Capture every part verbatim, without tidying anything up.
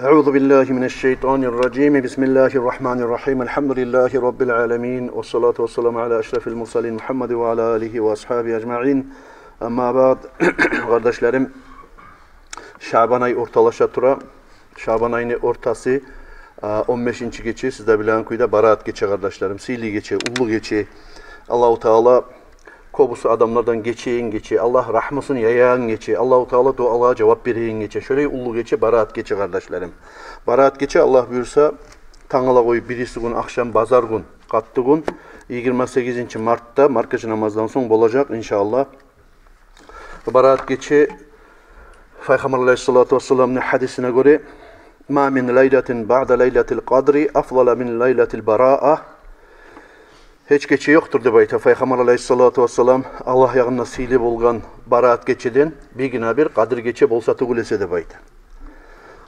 أعوذ بالله من الشيطان الرجيم. بسم الله الرحمن الرحيم. الحمد لله رب العالمين. والصلاة والسلام على أشرف المرسلين محمد وعلى آله وأصحابه أجمعين. أما بعد. Къардашларым, Шабан ай орталаша тура. Шабан айны ортасы, а, он бешинчи гече, сиз де билеген кюйде, Бараат гече, къардашларым. Сыйлы гече, уллу гече. Аллагьу Таала кёбюсю адамлардан гечеген гече, Аллагь рагьмусун яягъан гече, Аллагьу Таала дуалагъа жавап береген гече. Шолай уллу гече Бараат гече, къардашларым. Бараат гече, Аллагь буюрса, тангала къоюп бириси гюн, ахшам базар гюн, къатты гюн, йигирма сегизинчи мартда маркача намаздан сонг болажакъ, иншааллагь. Бараат гече, Пайхаммар алайгьиссалату вассаламны гьадисине гёре: «Ма мин лайлатин баъда лайлатил къадри афдала мин лайлатил бараа». Гьеч гече ёкъдур, деп айта Пайхаммар алайгьиссалату вассалам, Аллагь ягъында сыйлы болгъан Бараат гечеден, биргине-бир Къадир гече болса тюгюл эсе, деп айта.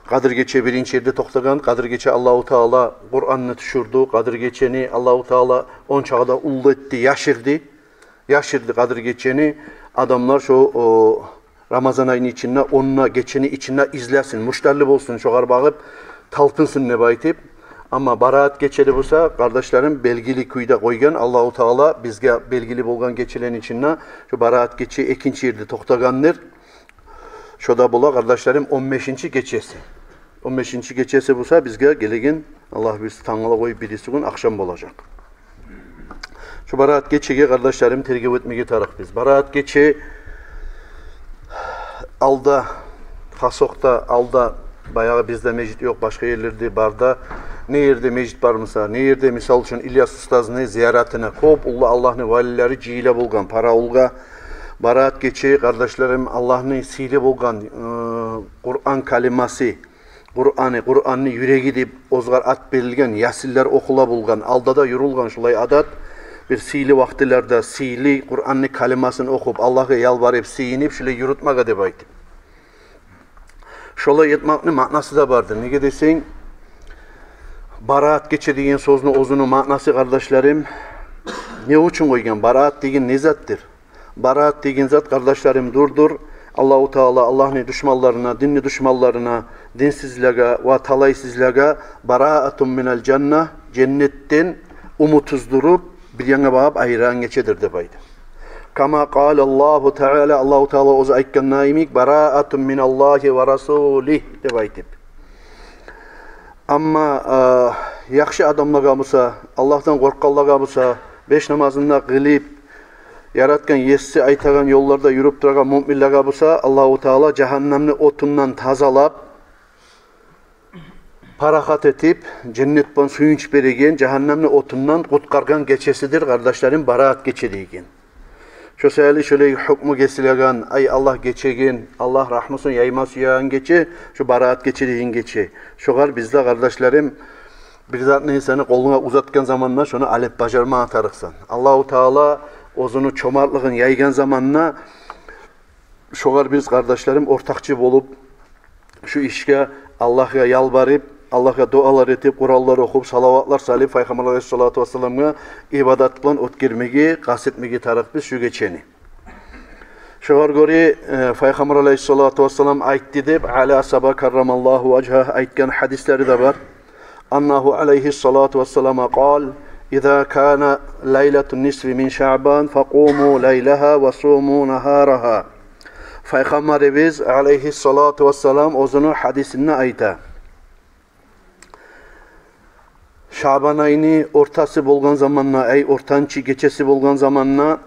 Къадир гече биринчи ерде токътагъан. Къадир гече Аллагьу Таала Къуранны тюшюрдю. Къадир гечени Аллагьу Таала ончакъы да уллу этди, яшырды. Яшырды Къадир гечени. Адамлар шо, о, Рамазан айны ичинде, онда, гечени ичинде излесин, муштарлы болсун, шогъар багъып талпынсын деп айтып. Амма Бараат гечеде буса, къардашларым, белгили кюйде къойгъан Аллагьу Таала бизге белгили болгъан гечелени ичинде шо Бараат гече экинчи ерде токътагъандыр. Шо да бола, къардашларым, он бешинчи гечеси. Он бешинчи гечеси буса, бизге гелеген, Аллагь буюрса, тангала къоюп бириси гюн ахшам болажакъ. Шо Бараат гечеге, къардашларым, тергев этмеге тарыкъ биз. Бараат гече алда, Хасокъда алда, баягъы бизде межит ёкъ, башгъа ерлерде бар да, не ерде межит бар буса, не ерде, мисал учун, Ильяс устазны зияратына кёп уллу Аллагьны валилери жыйыла болгъан Паравулгъа. Бараат гече, къардашларым, Аллагьны сыйлы болгъан, э, Къуран каламасы, Къураны, Къуранны юреги деп огъар ат берилген, Ясинлер охула болгъан, алда да юрюлген шулай адат. Бир сыйлы вакътилерде сыйлы Къуранны каламасын охуп, Аллагьгъа ялбарып, сыйынып, шулай юрютмеге деп айтып. Шолай этмекни маънасы да бардыр. Неге десенг, Бараат гече деген сёзню оьзюню маънасы, къардашларым, не учун къойгъан? Бараат деген не затдыр? Бараат деген зат, къардашларым, дурдур Аллагьу Таала Аллагьны душманларына, динни душманларына, динсизлеге ва талайсызлагъа бараатун минал жанна, женнетден умут уздуруп, бир янгъа багъып айырагъан гечедир деп айта. Кама къала Аллагьу Таала, Аллагьу Таала оьзю айтгъаны йимик: «Бараатун миналлагьи ва расулигь», – деп айтып. Амма, а, яхшы адамлагъа буса, Аллагьдан къоркъгъанлагъа буса, беш намазын да къылып, Яратгъан Еси айтагъан ёлларда юрюп турагъан муъминлеге буса, Аллагьу Таала жагьаннамны отундан тазалап, парахат этип, женнет булан сююнч береген, жагьаннамны отундан къутгъаргъан гечесидир, къардашларым, Бараат гече деген. Шо саялы шолай гьукму гесилеген, ай, Аллагь гечеген, Аллагь рагьмусун яйма сюеген гече, шо Бараат гече деген гече. Шогъар биз де, къардашларым, бир затны сени къолунга узатгъан заманда шону алып бажарма тарыкъсан. Аллагьу Таала оьзюню чомартлыгъын яйгъан заманда шогъар биз, къардашларым, ортакъчы болуп, шу ишге Аллагьгъа ялбарып, Аллагьгъа дуалар этип, Къуранлар охуп, салаватлар салып, Пайхаммар алайгьиссалату вассаламгъа ибадат булан оьтгермеге къаст этмеге тарыкъ биз шу гечени. Шогъар гёре, э, Пайхаммар алайгьиссалату вассалам айтды деп, Али асгьаба каррамаллагьу важгьагь айтгъан гьадислери де бар. Аннагьу алайгьиссалату вассалама къала: «Иза кана лайлатун нисфи мин Шаъбан, факъуму лайлагьа ва суму нагьарагьа». Пайхаммарыбыз алайгьиссалату вассалам оьзюню гьадисинде айта: Шаъбан айны ортасы болгъан заманда, ай, ортанчы гечеси болгъан заманда,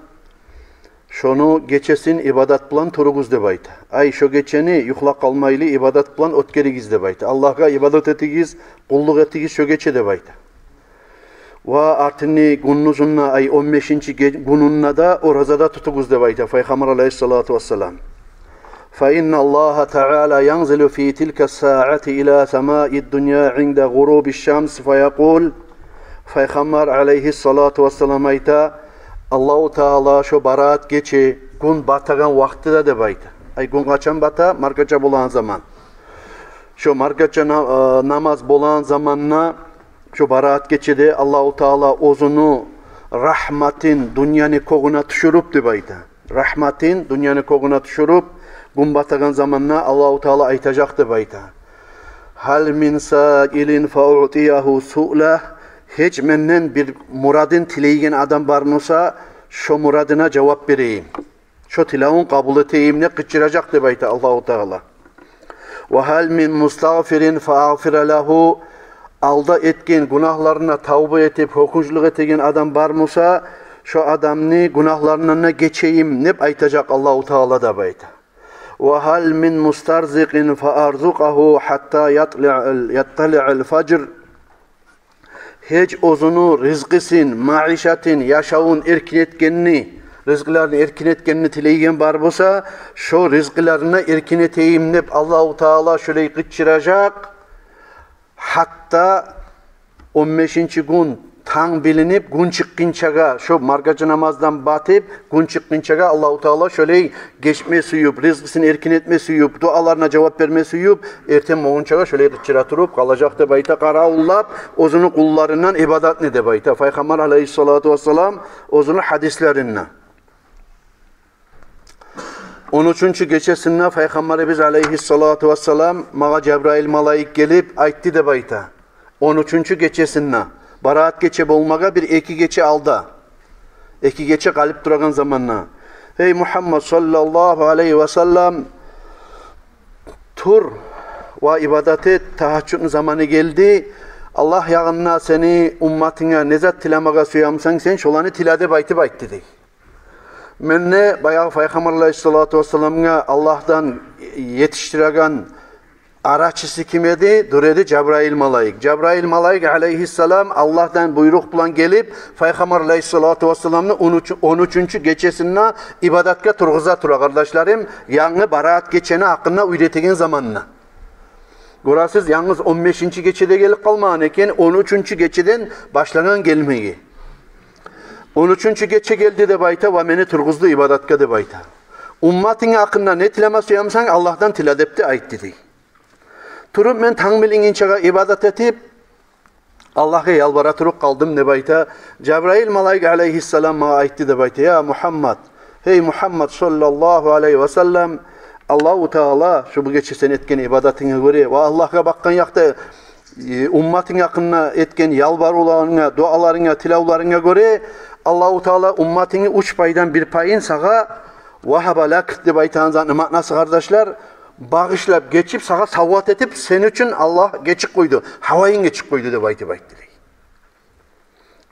шону гечесин ибадат булан туругъуз деп айта. Ай, шо гечени юхлап къалмайлы ибадат булан оьтгеригиз деп айта. Аллагьгъа ибадат этигиз, къуллукъ этигиз шо гече деп айта. Ва артынгъы гюндюзюнде, ай, он бешинчи ге-, гюнюнде де ораза да тутугъуз деп айта Пайхаммар алайгьиссалату вассалам. Фа инналлагьа таала янзилу фи тилка саати ила самаи дунья инда гъуруби шамс фаякъул. Пайхаммар алайгьиссалату вассалам айта: Аллагьу Таала шо Бараат гече, гюн батагъан вакътиде деп айта. Ай, гюн къачан бата? Маркача болагъан заман. Шо маркача на-, э, намаз болагъан заманда, шо Бараат гечеде Аллагьу Таала оьзюню рагьматын дюньяны кёгюне тюшюрюп деп айта. Рагьматын дюньяны кёгюне тюшюрюп, гюн батагъан заманда Аллагьу Таала айтажакъ деп айта: «Гьал мин саилин фауътиягьу суъла». Гьеч менден бир мурадын тилейген адам бар буса, шо мурадына жавап берейим. Шо тилевюн къабул этейим деп къычыражакъ деп айта Аллагьу Таала. «Ва гьал мин мустагъфирин фаагъфира лагьу». Алда этген гюнагьларына тавба этип, гьёкюнчлюк этеген адам бар буса, шо адамны гюнагьларындан да гечейим деп айтажакъ Аллагьу Таала деп айта. «Ва гьал мин мустарзикъин фаарзукъагьу гьатта ятлиъал, ятталиъал фажр». Гьеч оьзюню ризкъысын, маишатын, яшавун эркин этгенни, ризкъыларын эркин этгенни тилейген бар буса, шо ризкъыларын эркин этейим деп Аллагьу Таала шолай къычыражакъ. Гьатта он бешинчи гюн танг билинип, гюн чыкъгъынчагъа, шо маркача намаздан батып, гюн чыкъгъынчагъа Аллагьу Таала шолай гечме сююп, ризкъысын эркин этме сююп, дуаларына жавап берме сююп, эртен болгъунчагъа шолай къычыра туруп къалажакъ деп айта, къаравуллап оьзюню къулларындан ибадатны деп айта Пайхаммар алайгьиссалату вассалам оьзюню гьадислеринде. Он уьчюнчю гечесинде Пайхаммарыбыз алайгьиссалату вассалам магъа Жабраил малайик гелип айтды деп айта. Он уьчюнчю гечесинде, Бараат гече болмагъа бир эки гече алда, эки гече къалып турагъан заманда: «Гьей Мугьаммад саллаллагьу алайгьи ва саллам, тур ва ибадат эт, тагьажжудну заманы гелди. Аллагь ягъында сени умматынга не зат тилемеге сюемсенг сен, шоланы тиле», — деп айтып айтды дей. Мен де баягъы Пайхаммар алайгьиссалату вассаламгъа Аллагьдан етишдиреген арачысы ким эди? Дюр эди Жабраил малайик. Жабраил малайик алайгьиссалам Аллагьдан буйрукъ булан гелип, Пайхаммар алайгьиссалату вассаламны он уьч, он уьчюнчю гечесинде ибадатгъа тургъуза тура, къардашларым, янгы Бараат гечени гьакъында уьйретеген заманында. Гёресиз, янгыз он бешинчи гечеде гелип къалмагъан экен, он уьчюнчю гечеден башлагъан гелмеге. Он уьчюнчю гече гелди деп айта ва мени тургъузду ибадатгъа деп айта. «Умматынг гьакъында не тилеме сюемсенг, Аллагьдан тиле», — деп де айтды дей. Туруп мен танг билингинчеге ибадат этип, Аллагьгъа ялбара туруп къалдым деп айта. Жабраил малайик алайгьиссалам магъа айтды деп айта: «Я Мугьаммад, гьей Мугьаммад саллаллагьу алайгьи ва саллам, Аллагьу Таала шо бу гече сен этген ибадатынга гёре ва Аллагьгъа бакъгъан якъда, э, умматынг гьакъында этген ялбарывларынга, дуаларынга, тилевлеринге гёре, Аллагьу Таала умматынгны уьч пайдан бир пайын сагъа, вагьаба лак деп айтагъан затны маънасы, къардашлар, багъышлап, гечип, сагъа савгъат этип, сен учун Аллагь гечип къойду, гьавайын гечип къойду», — деп айтып айтды дей.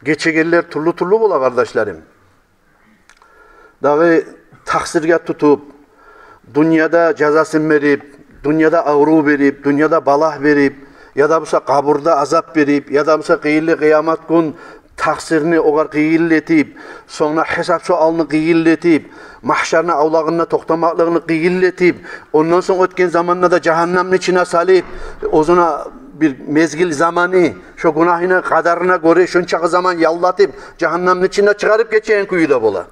Гечегенлер тюрлю-тюрлю бола, къардашларым. Дагъы такъсыргъа тутуп, дюньяда жазасын берип, дюньяда аврув берип, дюньяда балагь берип, яда буса къабурда азап берип, яда буса къыйынлы къыямат гюн такъсырны огъар къыйынлы этип, сонг да гьисап-суалны къыйынлы этип, магьшарны авлагъында токътамакълыгъыны къыйынлы этип, ондан сонг оьтген заманда да жагьаннамны ичине салып, оьзюне бир мезгил заманы, шо гюнагьыны къадарына гёре шончакъы заман яллатып, жагьаннамны ичинде чыгъарып гечеген кюю де бола.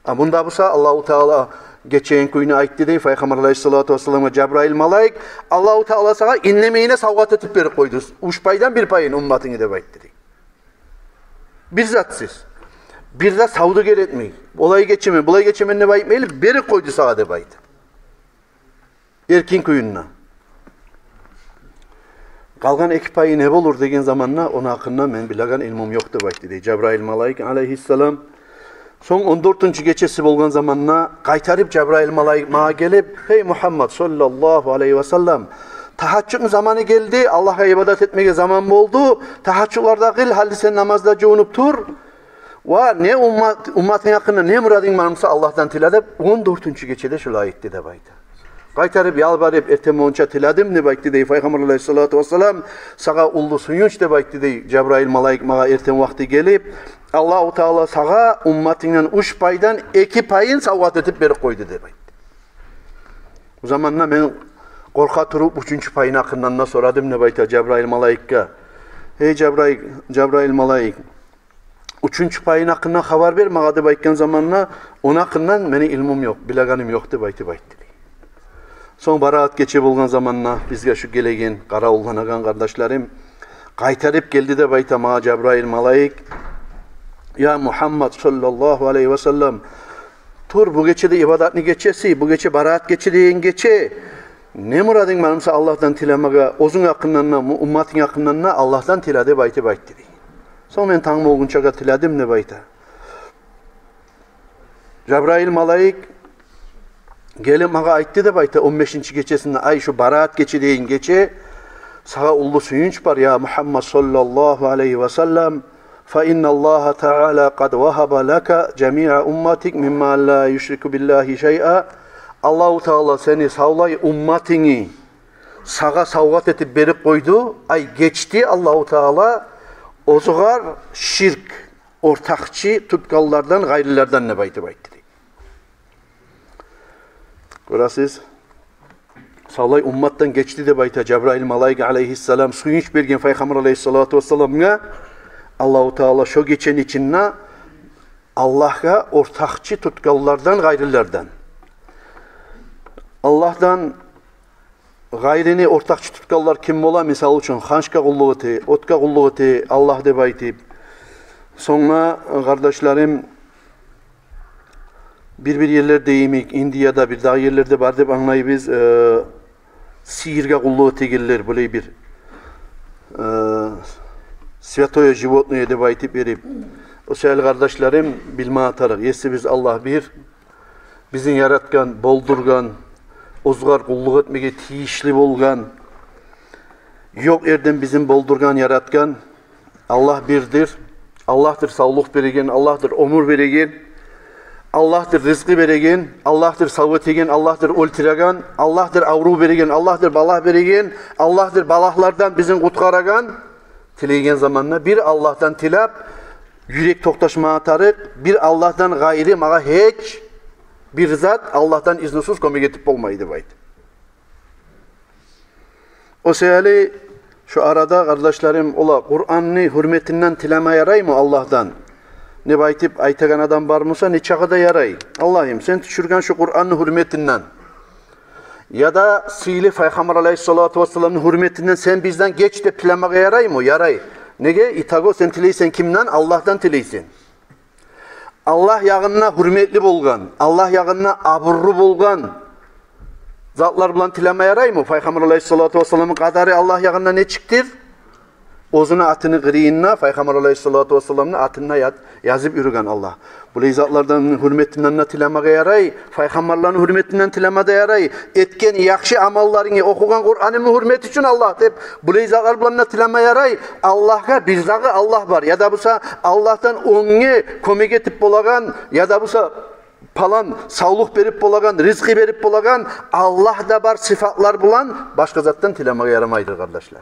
А мунда буса Аллагьу Таала гечеген кюйню айтды дей Пайхаммар алайгьиссалату вассаламгъа Жабраил малайик: «Аллагьу Таала сагъа иннемейине савгъат этип берип къойду уьч пайдан бир пайын умматынгны», — деп айтды дей. Бир затсыз. Бир де савдюгер этмей, олай гечемен, булай гечемен деп айтмайлы, берип къойду сагъа деп айта. Эркин кюйюнде. Къалгъан эки пайы не болур деген заманда, ону гьакъында мен билеген илмум ёкъ деп айтды дей Жабраил малайик алайгьиссалам. Сонг он дёртюнчю гечеси болгъан заманда къайтарып Жабраил малайик магъа гелип: «Гьей Мугьаммад саллаллагьу алайгьи ва саллам, тагьажжудну заманы гелди, Аллагьгъа ибадат этмеге заман болду. Тагьажжудлар да къыл, гьали сен намазда жувунуп тур. Ва не уммат, умматынг гьакъында не мурадынг бар буса, Аллагьдан тиле», — деп он дёртюнчю гечеде шулай айтды деп айта. Къайтарып ялбарып, эртен болгъунча тиледим деп айтды дей Пайхаммар алайгьиссалату вассалам. Сагъа уллу сююнч деп айтды дей Жабраил малайик магъа эртен вакъти гелип: «Аллагьу Таала сагъа умматынгдан уьч пайдан эки пайын савгъат этип берип къойду», — деп айтды. О заманда мен къоркъа туруп уьчюнчю пайын гьакъындан да сорадым деп айта Жабраил малайикге. «Гьей Жабраил, Жабраил малайик, уьчюнчю пайын гьакъындан хабар бер магъа», — деп айтгъан заманда, ону гьакъындан мени илмум ёкъ, билегеним ёкъ деп айтып айтды дей. Сонг Бараат гече болгъан заманда бизге шу гелеген, къаравулланагъан, къардашларым, къайтарып гелди деп айта магъа Жабраил малайик: «Я Мугьаммад саллаллагьу алайгьи ва саллам, тур, бу гече де ибадатны гечеси, бу гече Бараат гече деген гече. Не мурадынг бар буса Аллагьдан тилемеге, оьзюнг гьакъындан да, умматынг гьакъындан да Аллагьдан тиле деп айтып айтды дей. Сонг мен танг болгъунчагъа тиледим деп айта. Жабраил малайик гелип магъа айтды деп айта, он бешинчи гечесинде, ай, шу Бараат гече деген гече сагъа уллу сююнч бар, я Мухаммад саллаллагьу алайгьи ва саллам, фа инналлагьа таала къад вагьаба лака жамиа умматик мимма ла юшрику биллагьи шайъа. Аллагьу Таала сени савлай умматынгны сагъа савгъат этип берип къойду, ай, гечди Аллагьу Таала оьзюгер ширк, ортакъчы тутгъанлардан, гъайрылардан деп айтып айтды дей. Гёресиз, савлай умматдан гечди деп айта Жабраил малайик алайгьиссалам, сююнч берген Пайхаммар алайгьиссалату вассаламгъа. Аллагьу Таала шо гечени ичинде Аллагьгъа ортакъчы тутгъанлардан, гъайрылардан. Аллагьдан гъайрыны ортакъчы тутгъанлар ким бола? Мисал учун, ханчгъа къуллукъ эте, отгъа къуллукъ эте Аллагь деп айтып. Сонг да, къардашларым, бир-бир ерлерде йимик, Индияда, бирдагъы ерлерде бар деп англайбыз, э, сыйыргъа къуллукъ этегенлер, булай бир, э, святое животное деп айтып берип. О саялы, къардашларым, билме тарыкъ, Есибиз Аллагь бир, бизин яратгъан, болдургъан, оьзюгер къуллукъ этмеге тийишли болгъан, ёкъ ерден бизин болдургъан, яратгъан Аллагь бирдир. Аллагьдыр савлукъ береген, Аллагьдыр оьмюр береген, Аллагьдыр ризкъы береген, Аллагьдыр сав этеген, Аллагьдыр оьлтюреген, Аллагьдыр аврув береген, Аллагьдыр балагь береген, Аллагьдыр балагьлардан бизин къутгъарагъан. Тилейген заманда бир Аллагьдан тилеп, юрек токъташма тарыкъ, бир Аллагьдан гъайры магъа гьеч бир зат Аллагьдан изнусуз кёмек этип болмай деп айт. О саялы, шу арада, къардашларым, ола Къуранны гьюрметинден тилеме яраймы Аллагьдан деп айтып айтагъан адам бар буса, нечакъы да ярай. Аллагьым, сен тюшюрген шу Къуранны гьюрметинден, яда сыйлы Пайхаммар алайгьиссалату вассаламны гьюрметинден сен бизден геч деп тилемеге яраймы? Ярай. Неге? Итого сен тилейсен кимден? Аллагьдан тилейсен. Аллагь ягъында гьюрметли болгъан, Аллагь ягъында абурлу болгъан затлар булан тилеме яраймы? Пайхаммар алайгьиссалату вассаламны къадары Аллагь ягъында нечикдир? Оьзюню атыны къырыйында Пайхаммар алайгьиссалату вассаламны атын да яд-, язып юрюген Аллагь. Булай затлардан гьюрметинден де тилемеге ярай, пайхаммарланы гьюрметинден тилеме де ярай. Этген яхшы амалларынгны, охугъан Къуранынгны гьюрмети учун, Аллагь, деп, булай затлар булан да тилеме ярай. Аллагьгъа бир дагъы Аллагь бар, яда буса Аллагьдан оьзге кёмек этип болагъан, яда буса палан савлукъ берип болагъан, ризкъы берип болагъан Аллагь да бар сыфатлар булан башгъа затдан тилемеге ярамайдыр, къардашлар.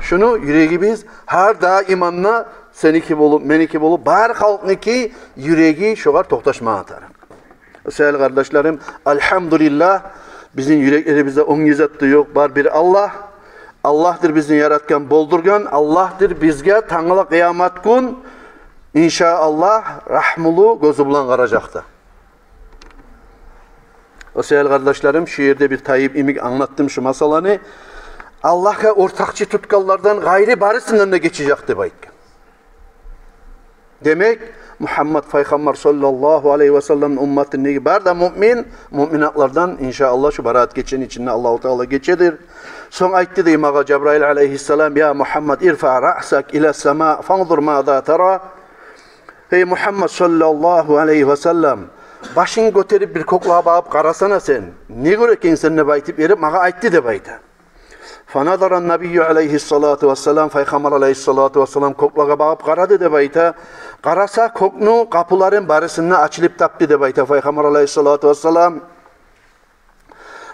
Шуну юрегибиз гьар даиманда сеники болуп, меники болуп, бар халкъныки юреги шогъар токъташма тарыкъ. О саялы, къардашларым, альгьамдулиллагь, бизин юреклерибизде оьзге зат да ёкъ, бар бир Аллагь. Аллагьдыр бизин яратгъан, болдургъан, Аллагьдыр бизге тангала къыямат гюн, иншааллагь, рагьмулу гёзю булан къаражакъ да. О саялы, къардашларым, шу ерде бир тайып йимик англатдым шу масъаланы. Аллагьгъа ортакъчы тутгъанлардан гъайры барысындан да гечежек деп айтгъан. Демек, Мухаммад Пайхаммар саллаллагьу алайгьи ва салламны умматындагъы бар да муъмин, муъминатлардан, иншааллагь, шу Бараат гечени ичинде Аллагьу Таала гечедир. Сонг айтды дей магъа Жабраил алайгьиссалам: «Я Мухаммад, ирфаъ раъсак ила сама, фанзур маза тара». Гьей Мухаммад саллаллагьу алайгьи ва саллам, башынгны гётерип бир кёклеге багъып къарасана сен. Не гёре экенсен деп айтып берип магъа айтды деп айта. Фаназара ннабийю алайгьиссалату вассалам, Пайхаммар алайгьиссалату вассалам кёклеге багъып къарады деп айта. Къараса, кёкню къапуларын барысын да ачылып тапды деп айта Пайхаммар алайгьиссалату вассалам.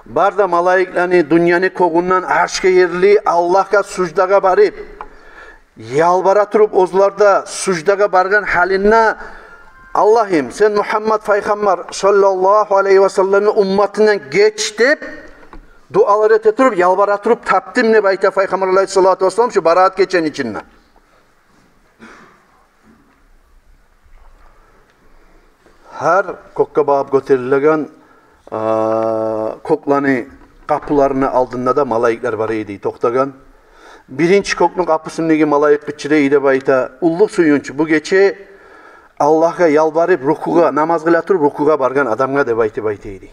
Бар да малайиклени дюньяны кёгюнден аршгъа ерли Аллагьгъа суждагъа барып, ялбара туруп, оьзлер де суждагъа баргъан гьалында: «Аллагьым, сен Мухаммад Пайхаммар саллаллагьу алайгьи ва салламны умматындан геч», — деп дуалар эте туруп, ялбара туруп тапдым деп айта Пайхаммар алайгьиссалату вассалам шу Бараат гечени ичинде. Гьар кёкге багъып гётерилеген, а, кёклени къапуларыны алдында да малайиклер бар эди токътагъан. Биринчи кёкню къапусундагъы малайик къычыра эди деп айта: «Уллу сююнч бу гече Аллагьгъа ялбарып рукугъа, намаз къыла туруп рукугъа баргъан адамгъа», — деп айтып айта эди.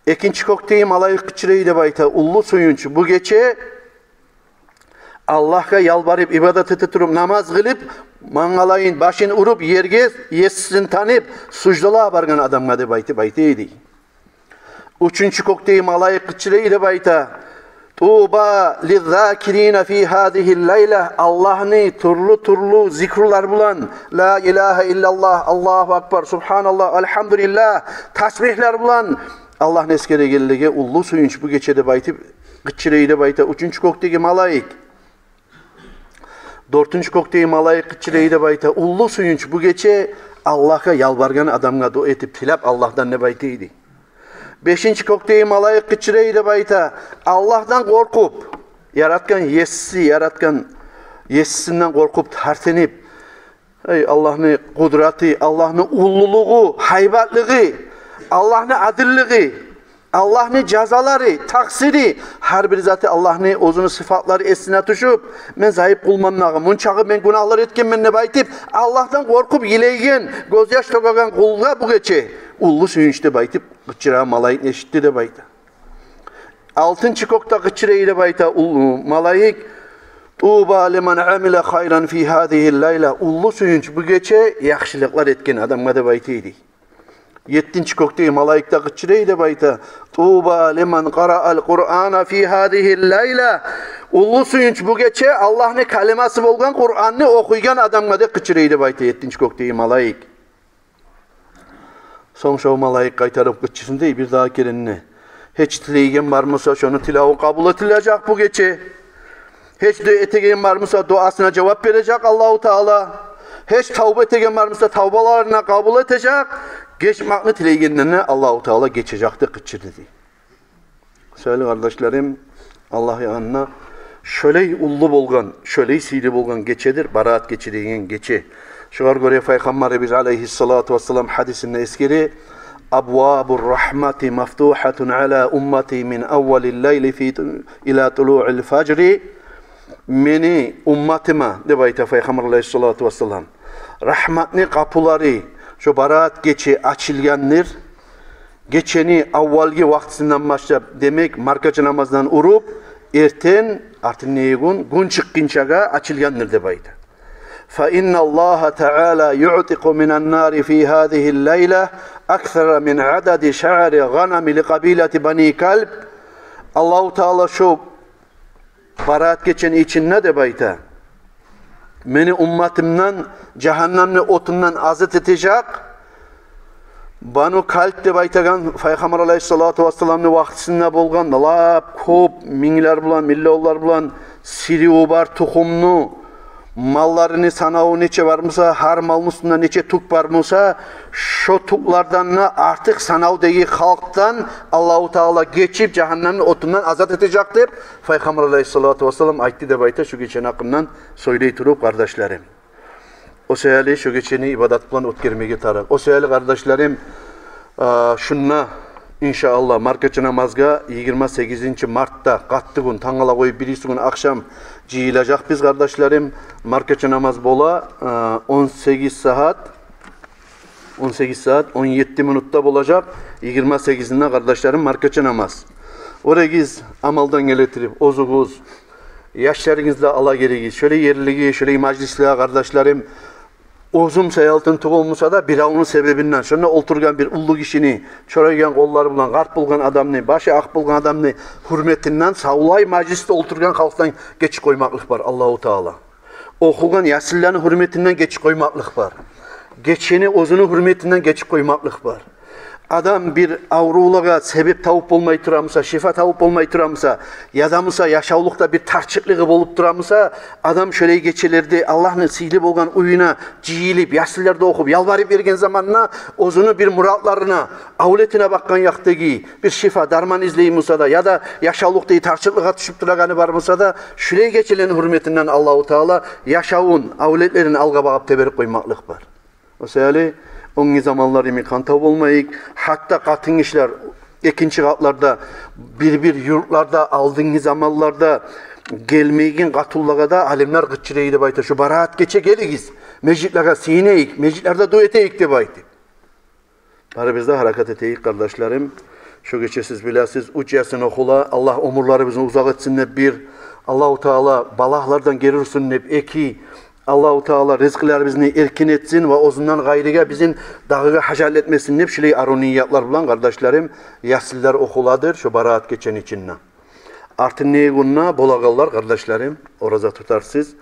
Экинчи кёкдеги малайик къычырай деп айта: «Уллу сююнч бу гече Аллагьгъа ялбарып, ибадат эте туруп, намаз къылып, мангалайын, башын уруп ерге, есисин танып, суждагъа баргъан адамгъа», — деп айтып айта эди. Уьчюнчю кёкдеги малайик къычырай деп айта: «Туба лиззакирина фи гьазигьил лайла». Аллагьны тюрлю-тюрлю зикрулар булан, ла илагьа иллаллагь, Аллагьу акбар, субгьаналлагь, альгьамдулиллагь, тасбигьлер булан Аллагьны эсгерегенлеге уллу сююнч бу гече деп айтып къычырай деп айта уьчюнчю кёкдеги малайик. Дёртюнчю кёкдеги малайик къычырай деп айта: «Уллу сююнч бу гече Аллагьгъа ялбаргъан адамгъа, дуа этип, тилеп Аллагьдан», — деп айта эди. Бешинчи кёкдеги малайик къычырай деп айта: «Аллагьдан къоркъуп, яратгъан Есси, яратгъан Ессисинден къоркъуп, тартынып, эй, Аллагьны къудраты, Аллагьны уллулугъу, гьайбатлыгъы, Аллагьны адиллиги, Аллагьны жазалары, такъсири, гьар бир заты Аллагьны оьзюню сыфатлары эсине тюшюп, мен зайып къулман дагъы, мунчакъы мен гюнагьлар этгенмен деп айтып, Аллагьдан къоркъуп йылайгъан, гёзьяш тёгеген къулгъа бу гече уллу сююнч», — деп айтып къычырагъан малайикни эшитди деп айта. Алтынчы кёкде къычырай деп айта уллу малайик: «Туба лиман амила хайран фи гьазигьил лайла». Уллу сююнч бу гече яхшылыкълар этген адамгъа деп айта эди. Еттинчи кёкдеги малайик де къычырай деп айта: «Туба лиман къараал Къуръана фи гьазигьил лайла». Уллу сююнч бу гече Аллагьны каламы болгъан Къуръанны охуйгъан адамгъа деп къычырай деп айта еттинчи кёкдеги малайик. Сонг шо малайик къайтарып къычырсын дей бирдагъы керен де: «Гьеч тилейген бар буса, шону тилеви къабул этилежек бу гече. Гьеч дуа этеген бар буса, дуасына жавап бережек Аллагьу Таала. Гьеч тавба этеген бар буса, тавбаларын къабул этежек. Гечмекни тилейгенлерин Аллагьу Таала гечежек», — деп къычырды дей. Сыйлы къардашларым, Аллагь янында шолай уллу болгъан, шолай сыйлы болгъан гечедир Бараат гече деген гече. Шогъар гёре Пайхаммарыбыз алайгьиссалату вассалам гьадисинде эсгере: «Абвабур рагьмати мафтугьатун ала уммати мин аввалил лайли фи ту-, ила тулуил фажри». «Мени умматыма, — деп айта Пайхаммар алайгьиссалату вассалам, — рагьматны къапулары шо Бараат гече ачылгъандыр. Гечени аввалгъы вакътисинден башлап, демек, маркача намаздан уруп, эртен, артындагъы гюн, гюн чыкъгъынчагъа ачылгъандыр», — деп айта. «Фа инналлагьа таала юътикъу минан нари фи гьазигьил лайла аксара мин адади шаъри гъанами ли къабилати Бани Калб». Аллагьу Таала шо Бараат гечени ичинде, деп айта, мени умматымдан жагьаннемни отундан азат этежек Бану Калб деп айтагъан Пайхаммар алайгьиссалату вассаламны вакътисинде болгъан лап кёп, минглер булан, миллионлар булан сириви бар тухумну, малларыны санаву нече бар буса, гьар малны уьстюнде нече тюк бар буса, шо тюклерден де артыкъ санавдагъы халкъдан Аллагьу Таала гечип, жагьаннемни отундан азат этежек деп Пайхаммар алайгьиссалату вассалам айтды деп айта, шо гечени гьакъындан сёйлей туруп, къардашларым. О саялы шо гечени ибадат булан оьтгермеге тарыкъ. О саялы, къардашларым, а, шунда, иншааллагь, маркача намазгъа йигирма сегизинчи мартда, къаттыгюн, тангала къоюп, бириси гюн ахшам жыйылажакъбыз, къардашларым. Маркача намаз бола, а, он сегиз сагьат, он сегиз сагьат он етти минутда болажакъ, йигирма сегизинде, къардашларым, маркача намаз. Оьрегиз амалдан геле туруп, оьзюгюз, яшларыгъызны да ала гелигиз шолай ерлеге, шолай мажлислеге, къардашларым. Оьзюм саялтын тюгюл буса да, биревню себебинден, шонда олтургъан бир уллу гишини, чорайгъан къоллары булан, къарт болгъан адамны, башы акъ болгъан адамны гьюрметинден, савлай мажлисде олтургъан халкъдан гечип къоймакълыкъ бар Аллагьу Таала. Охугъан ясинлени гьюрметинден гечип къоймакълыкъ бар. Гечени оьзюню гьюрметинден гечип къоймакълыкъ бар. Адам бир аврувлагъа себеп табып болмай тура буса, шифа табып болмай тура буса, яда буса яшавлукъда бир тарчыкълыгъы болуп тура буса, адам шолай гечелерде Аллагьны сыйлы болгъан уьюне жыйылып, ясинлени охуп, ялбарып берген заманда, оьзюню бир муратларына, авлетине бакъгъан якъдагъы бир шифа, дарман излей буса да, яда яшавлукъда тарчыкълыкъгъа тюшюп турагъаны бар буса да, шолай гечелени гьюрметинден Аллагьу Таала яшавун, авлетлерин алгъа багъып теберип къоймакълыкъ бар. О саялы оьнги заманлар йимик хантав болмайыкъ. Гьатта къатынгишилер экинчи къатларда, бир-бир юртларда, алдынгы заманларда гелмейген къатынлагъа да алимлер къычырай деп айта: «Шо Бараат гече гелигиз, межитлеге сыйынайыкъ, межитлерде дуа этейик», — деп айтып. Барыбыз да гьаракат этейик, къардашларым. Шо гече, сиз билесиз, уьч Ясин охула, Аллагь оьмюрлерибизни узакъ этсин деп бир, Аллагьу Таала балагьлардан гери урсун деп эки, Аллагьу Таала ризкъыларыбызны эркин этсин ва оьзюнден къайрыгъа бизин дагъыгъа гьажат этмесин деп, шулай арив ниятлар булан, къардашларым, Ясинлер охуладыр шо Бараат гечени ичинде. Артындагъы гюнде болагъанлар, къардашларым, ораза тутарсыз,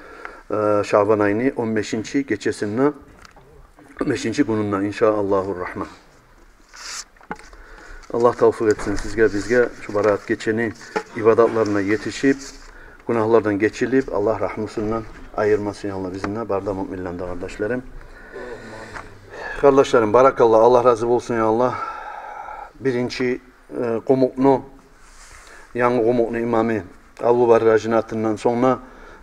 э, Шабан айны он бешинчи гечесинде, он бешинчи гюнюнде, иншааллагьу рахман. Аллагь тавфикъ этсин сизге, бизге шу Бараат гечени ибадатларына етишип, гюнагьлардан гечилип, Аллагь рагьмусундан айырмасын, я Аллагь, бизин де, бары да муъминлени де, къардашларым. Къардашларым, баракалла, Аллагь рази болсун, я Аллагь. Биринчи э, къумукъну, янгы къумукъну имамы Абдулбарри гьажини атындан, сонг да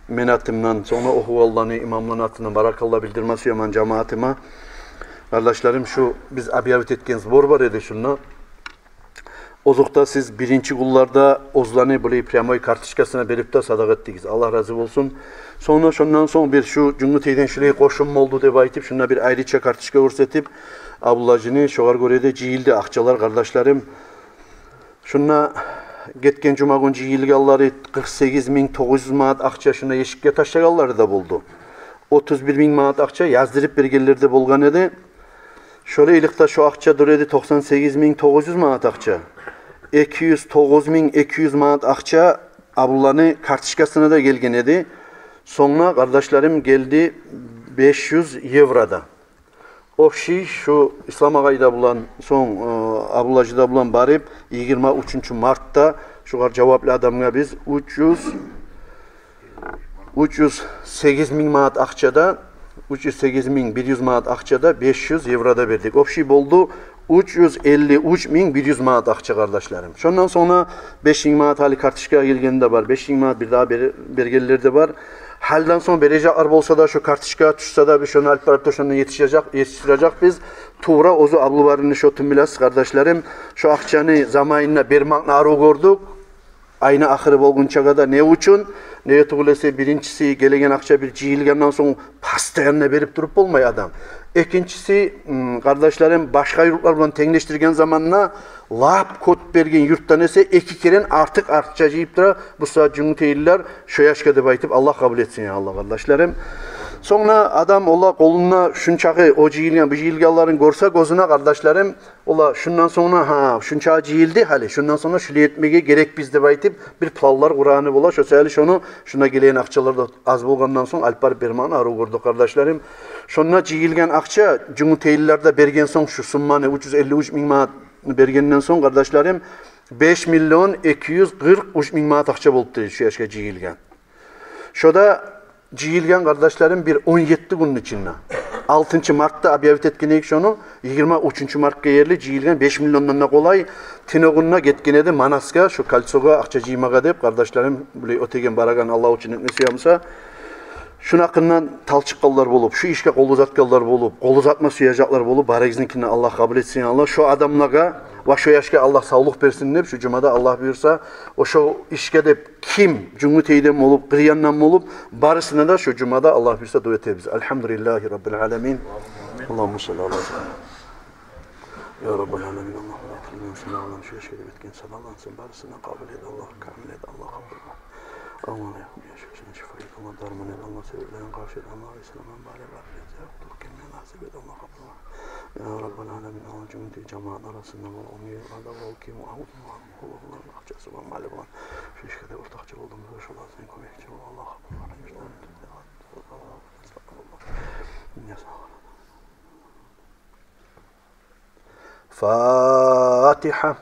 мени атымдан, сонг да охугъанланы, имамланы атындан баракалла билдирме сюемен жамаатыма. Къардашларым, шу биз объявить этген сбор бар эди шунда. Озокъда, сиз биринчи гюнлерде оьзлени булай прямой карточкасына берип де садагъа этдигиз. Аллагь рази болсун. Сонг да шондан сонг бир шу Жюнгютейден шулай къошум болду деп айтып, шунда бир айрыча карточка гёрсетип, Абдулла гьажини, шогъар гёре де жыйылды акъчалар, къардашларым. Шунда гетген жумагюн жыйылгъанлары къыркъ сегиз минг тогъуз юз манат акъча шунда эшикге ташлагъанлары да болду. Отуз бир минг манат акъча яздырып бергенлер де болгъан эди. Шолайлыкъда шо акъча дура эди токъсан сегиз минг тогъуз юз манат акъча. Эки юз тогъуз минг эки юз манат акъча Абдулланы карточкасына да гелген эди. Сонг да, къардашларым, гелди беш юз евро да. Общий шу Ислам агъай да булан, сонг, э, Абдулла гьажи де булан барып, йигирма уьчюнчю мартда шугъар жаваплы адамгъа биз уьч юз, уьч юз сегиз минг манат акъча да, уьч юз сегиз минг бир юз манат акъча да, беш юз евро да бердик. Общий болду уьч юз элли уьч минг бир юз манат акъча, къардашларым. Шондан сонг да беш минг манат гьали карточкагъа гелген де бар, беш минг манат бир дагъы бер-, бергенлер де бар. Гьалдан сонг бережеклер болса да, шо карточкагъа тюшсе де, биз шону алып барып да шондан етишежек, етишдирежекбиз. Тувра оьзю Абдулбаррини счётун билесиз, къардашларым. Шо акъчаны заманында бермекни арив гёрдюк. Айны ахыры болгъунчагъа да. Не учун? Неге тюгюл эсе, биринчиси, гелеген акъча бир жыйылгъандан сонг постоянно берип туруп болмай адам. Экинчиси, м, къардашларым, башгъа юртлар булан тенглешдирген заманда лап кёп берген юртдан эсе эки керен артыкъ акъча жыйып тура бу сагьат жюнгютейлилер шо яшгъа деп айтып, Аллагь къабул этсин, я Аллагь, къардашларым. Сонг да адам, ола, къолунда шунчакъы о жыйылгъан, бу жыйылгъанларын гёрсе гёзюне, къардашларым, ола, шундан сонг да, гьа, шунчакъы жыйылды гьали, шундан сонг да шулай этмеге герекбиз деп айтып, бир планлар къурагъаны бола. Шо саялы шону шунда гелеген акъчалар да аз болгъандан сонг алып барып бермекни арив гёрдюк, къардашларым. Шонда жыйылгъан акъча, жюнгютейлилер де берген сонг, шу сумманы, уьч юз элли уьч минг манат бергенден сонг, къардашларым, беш миллион эки юз къыркъ уьч минг манат акъча болупду шу яшгъа жыйылгъан. Шо да жыйылгъан, къардашларым, бир он етти гюнню ичинде. Алтынчы мартда объявить этген эдик шону, йигирма уьчюнчю мартгъа ерли жыйылгъан беш миллиондан да къолай. Тюнегюн де гетген эди Манасгъа, шо кольцогъа акъча жыймагъа деп, къардашларым, булай оьтеген, барагъан Аллагь учун этме сюе буса. Шуну гьакъындан талчыкъгъанлар болуп, шу ишге къол узатгъанлар болуп, къол узатма сюежеклер болуп, барыгъызныки де Аллагь къабул этсин, я Аллагь. Шо адамлагъа ва шо яшгъа Аллагь савлукъ берсин деп, шу жумада, Аллагь буюрса, о шо ишге деп ким жюнгютейден болуп, къырыяндан болуп, барысына да шу жумада, Аллагь буюрса, дуа этебиз. Альгьамдулиллагьи раббил аламин. Аллагьумма салли аля Мухаммад. Я Раббал аламин, Аллагьум, этилген садагъаланы, шу яшгъа деп этген садагъаланы сен барысын да къабул эт, Аллагь, камил эт, Аллагь, къабул эт. Аллагь, я шу яшгъа шифа эт, Аллагь, дарман эт, Аллагь, себеплерин къаршы эт, Аллагь, исламны бары бар, я Раббал, кимге насип эт, Аллагь, къабул эт. Я Раббал аламин, Аллагь, жюнгютей жамаат арасында болгъан, о ерде болгъан, ким, Аллагь, къуллары, акъчасы бар, малы бар, шу яшгъа деп ортакъчы болду буса, шолар сен кёмекчи бол, Аллагь, къабул эт. Фатигьа.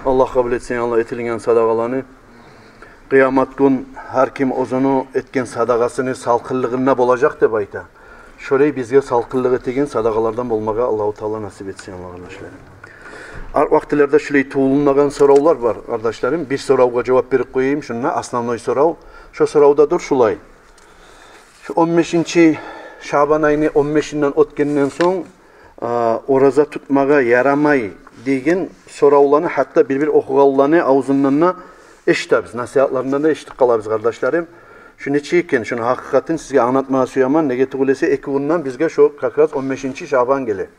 Аллагь къабул этсин, Аллагь, этилген садагъаланы. Къыямат гюн гьар ким оьзюню этген садагъасыны салкъынлыгъында болажакъ деп айта. Шолай бизге салкъынлыгъы тийген садагъалардан болмагъа Аллагьу Таала насип этсин, Аллагь, къардашлар. Гьар вакътилерде шулай тувулунагъан соравлар бар, къардашларым. Бир соравгъа жавап берип къояйым, шунда основной сорав. Шо сорав да дюр шулай. Шу он бешинчи Шабан айны он бешинден оьтгенден сонг, а, ораза тутмагъа ярамай деген соравланы гьатта бир-бир охугъанланы авзундан да эшитебиз, насигьатларындан да эшитип къалабыз, къардашларым. Шу нечик экен, шуну гьакъыкъатын сизге англатмагъа сюемен. Неге тюгюл эсе, эки гюнден бизге шо как раз он бешинчи Шабан геле.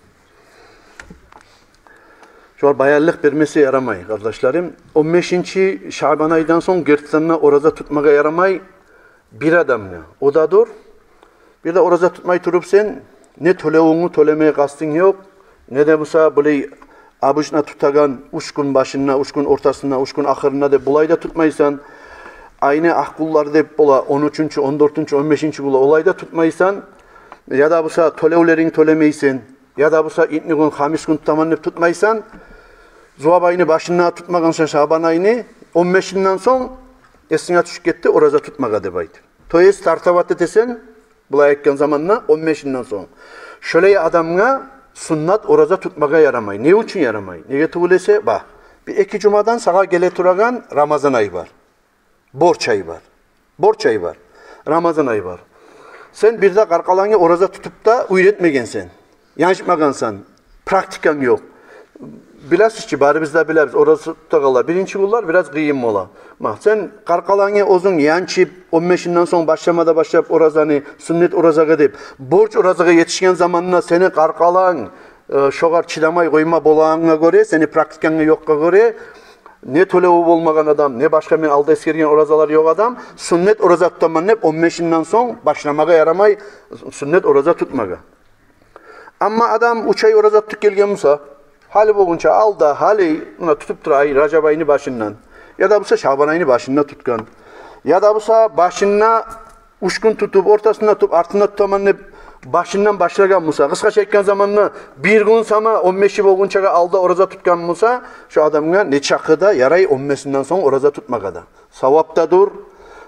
Шолар баянлыкъ бермесе ярамай, къардашларым. Он бешинчи Шабан айдан сонг гертиден де ораза тутмагъа ярамай бир адамгъа. О да дюр, бир де ораза тутмай туруп сен, не тёлевюнгню тёлемеге къастынг ёкъ, не де буса булай обычно тутагъан уьч гюн башында, уьч гюн ортасында, уьч гюн ахырында деп булай да тутмайсан. Айны акъ гюнлер деп бола, он уьчюнчю, он дёртюнчю, он бешинчи гюнлер, олай да тутмайсан. Я да буса тёлевлеринг тёлемейсен. Я да буса итни гюн, хамис гюн тутаман деп тутмайсан. Зувап айны башында тутмагъансан Шабан айны, он бешинден сонг эсинге тюшюп гетди ораза тутмагъа деп айтып. То есть стартовать этесен булай айтгъан заманда он бешинден сонг. Шолай адамгъа суннат ораза тутмагъа ярамай. Не учун ярамай? Неге тюгюл эсе, ба, бир эки жумадан сагъа геле турагъан Рамазан ай бар. Борч ай бар. Борч ай бар. Рамазан ай бар. Сен бир де къаркъарангны ораза тутуп да уьйретмегенсен. Янчмагъансан. Практиканг ёкъ. Билесиз чи, барыбыз да билебиз, ораза тутагъанлар биринчи гюнлер бираз къыйын бола. Ма, сен къаркъарангны оьзюнг янчып, он бешинден сонг башлама да башлап оразаны, суннат оразагъа деп, борч оразагъа етишген заманда сени къаркъаранг, э, шогъар чыдамай къойма болагъангъа гёре, сени практиканг ёкъгъа гёре, не тёлевю болмагъан адам, не башгъа мен алда эсгерген оразалар ёкъ адам, суннат ораза тутаман деп, он бешинден сонг башламагъа ярамай суннат ораза тутмагъа. Амма адам уьч ай ораза тутуп гелген буса, гьали болгъунча алда, гьали муна тутуп тура ай, Ражаб айны башындан, я да буса Шабан айны башында тутгъан, я да буса башында уьч гюн тутуп, ортасында тутуп, артында тутаман деп башындан башлагъан буса, къысгъача айтгъан заманда бир гюн сама он беши болгъунчагъа алда ораза тутгъан буса, шо адамгъа нечакъы да ярай он бешинден сонг ораза тутмагъа да. Савап да дюр.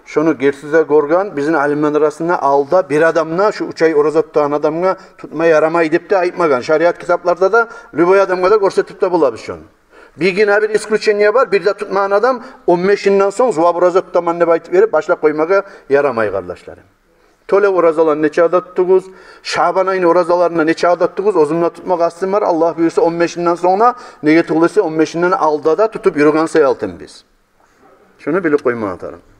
Шону гертиси де гёрген, бизин алимлени арасында алда бир адам да шо уьч ай ораза тутагъан адамгъа тутма ярамай деп де айтмагъан. Шариат китапларда да любой адамгъа да гёрсетип де болабыз шону. Биргине бир исключение бар, бир де тутмагъан адам он бешинден сонг зувап ораза тутаман деп айтып берип башлап къоймагъа ярамай, къардашларым. Тёлев оразаланы нечакъы да тутугъуз, Шабан айны оразаларын да нечакъы да тутугъуз, оьзюм де тутма къастым бар, Аллагь буюрса, он бешинден сонг да, неге тюгюл эсе, он бешинден алда да тутуп юрюген саялтын биз. Шуну билип къоймагъа тарыкъ.